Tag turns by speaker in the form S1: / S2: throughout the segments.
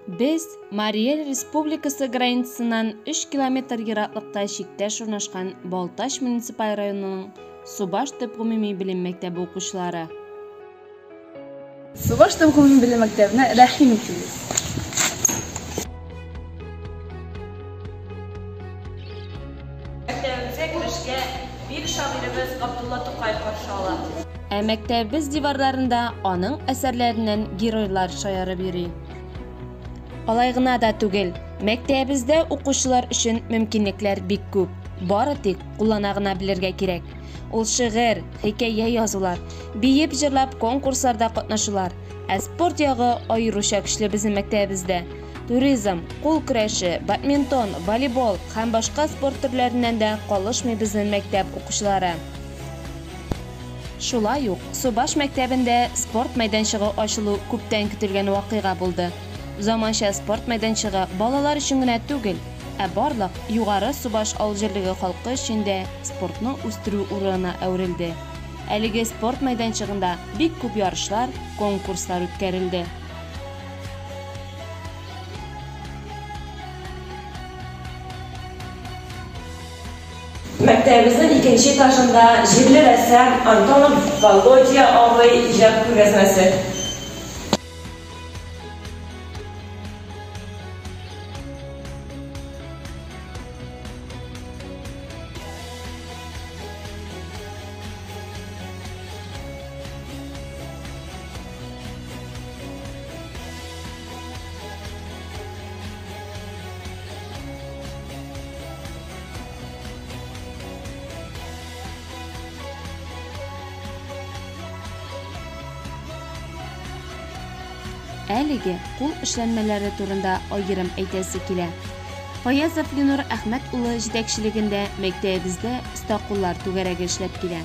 S1: Без Марий Эл Республикасы границасыннан 3 километр ераклыкта чиктәш урнашкан Балтач муниципаль районының Субаш төп гомуми белем мәктәбе укучылары.
S2: Субаш төп гомуми белем мәктәбенә рәхим итегез!
S3: Мәктәбебезгә керешкә бөек шагыйребез Габдулла Тукай каршы ала.
S1: Ә мәктәбебез диварларында аның әсәрләреннән геройлар шаярып йөри. Алай гына да түгел, мәктәбебездә укучылар өчен мөмкинлекләр бик күп, бары тик куллана гына белергә кирәк. Ул шигырь, хикәя язулар, биеп-җырлап конкурсларда катнашулар, Ә спорт ягы аеруча көчле безнең мәктәбебездә. Туризм, кул көрәше, бадминтон, волейбол һәм башка спорт төрләреннән дә калышмый безнең мәктәп укучылары. Шулай ук Субаш мәктәбендә спорт мәйданчыгы ачылу күптән көтелгән вакыйга булды. Заманча спорт мәйданчыгы балалар өчен генә түгел, ә барлык Югары Субаш авыл җирлеге халкы өчен дә спортны үстерү урынына әверелде. Әлеге спорт мәйданчыгында бик күп ярышлар, конкурслар үткәрелде.
S3: Мәктәбебезнең икенче этажында җирле рәссам Антонов Володя абый иҗат күргәзмәсе.
S1: Әлеге кул эшләнмәләре турында аерым әйтәсе килә. Фаязов Ленур Әхмәт улы җитәкчелегендә мәктәбебездә Остакуллар түгәрәге эшләп килә.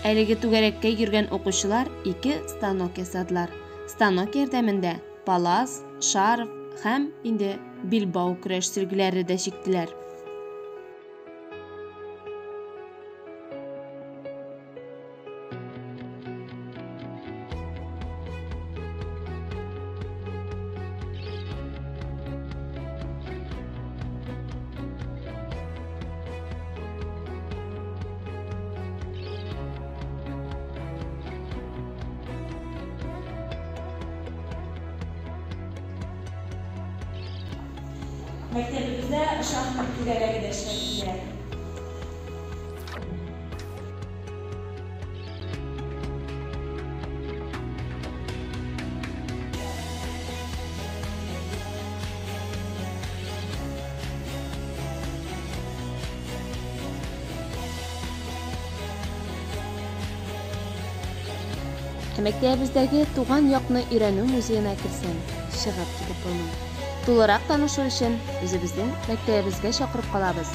S1: Әлеге түгәрәккә йөргән укучылар ике станок ясадылар. Станок ярдәмендә палас, шарф һәм инде билбау көрәш сөлгеләре дә чиктеләр.
S3: Мәктәбебездә шахмат түгәрәге дә эшләп килә.
S1: Ә мәктәбебездәге туган якны өйрәнү музеена керсәң, чыгып китеп булмый. Тулырак танышу өчен үзебезнең мәктәбебезгә чакырып калабыз.